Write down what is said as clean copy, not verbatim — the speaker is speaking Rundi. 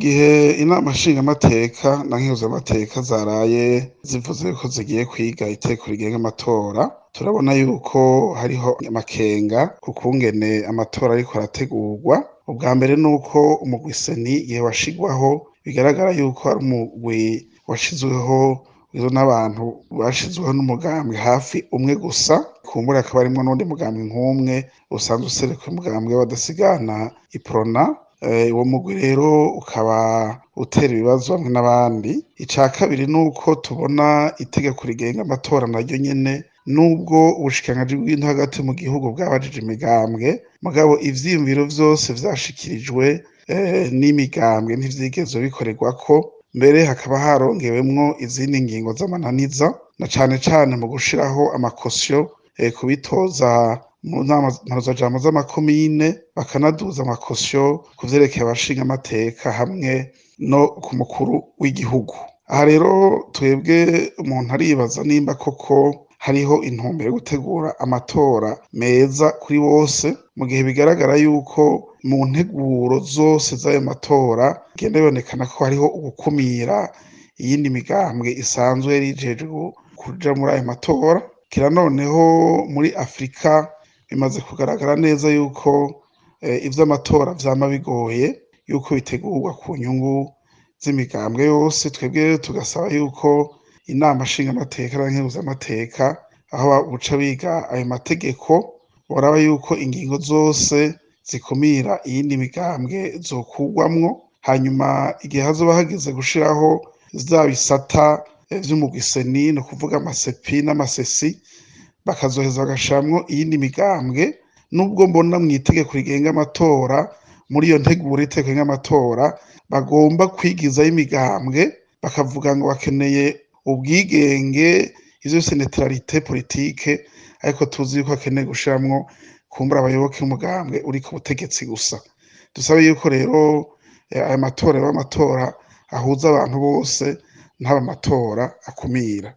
Mu gihe inama nshingamateka na nkenguzamateka zaraye zivuze ko zigiye kwiga itegeko rigenga amatora, turabona yuko hariho amakenga ku kungene amatora ariko arategurwa. Ubwa mbere nuko umugwi CENI igihe washigwaho bigaragara yuko ari umugwi washizweho n'abantu bashizweho n'umugambwe hafi umwe gusa, kumbure hakaba harimwo n'uwundi mugambwe nk'umwe usanzwe useruka umugambwe w'abadasigana Uprona. Uwo mugwi rero ukaba utera ibibazo bamwe n'abandi. Ica kabiri nuko tubona itegeko rigenga amatora naryo nyene, nubwo ubushikiranganji bw'intwaro hagati mu gihugu bwabajije imigambwe, mugabo ivyiyumviro vyose vyashikirijwe n'imigambwe ntivyigeze bikorerwako, mbere hakaba harongewemwo izindi ngingo z'amananiza, na cane cane mu gushiraho ama caution ku bitoza mu nama mpanuzwajambo z'amakomine, bakanaduza ama caution ku vyerekeye abashingamateka hamwe no ku mukuru w'igihugu. Aha rero twebwe umuntu aribaza nimba koko hariho intumbero yo gutegura amatora meza kuri bose, mu gihe bigaragara yuko mu nteguro zose z'ayo matora bigenda bibonekana ko hariho ugukumira iyindi migambwe isanzwe yari ijejwe kuja muri ayo matora. Kira noneho muri Afrika bimaze kugaragara neza yuko ivy'amatora vyama bigoye yuko bitegurwa ku nyungu z'imigambwe yose. Twebwe rero tugasaba yuko inama nshingamateka na nkenguzamateka, aho buca biga ayo mategeko, boraba yuko ingingo zose zikumira iyindi migambwe zokurwamwo, hanyuma igihe hazoba hageze gushiraho vya bisata vy'umugwi CENI, ni ukuvuga ama CEPI n'ama CECI, bakazoheza bagashiramwo iyindi migambwe. Nubwo mbona mw'itegeko rigenga amatora, muri iyo nteguro y'itegeko rigenga amatora, bagomba kwigizayo imigambwe, bakavuga ngo bakeneye ubwigenge, ivyo vyose neutralité politique, ariko tuzi yuko bakeneye gushiramwo kumbura abayoboke b'umugambwe uri ku butegetsi gusa. Dusabe yuko rero aya matora yoba amatora ahuza abantu bose, ntaba amatora akumira.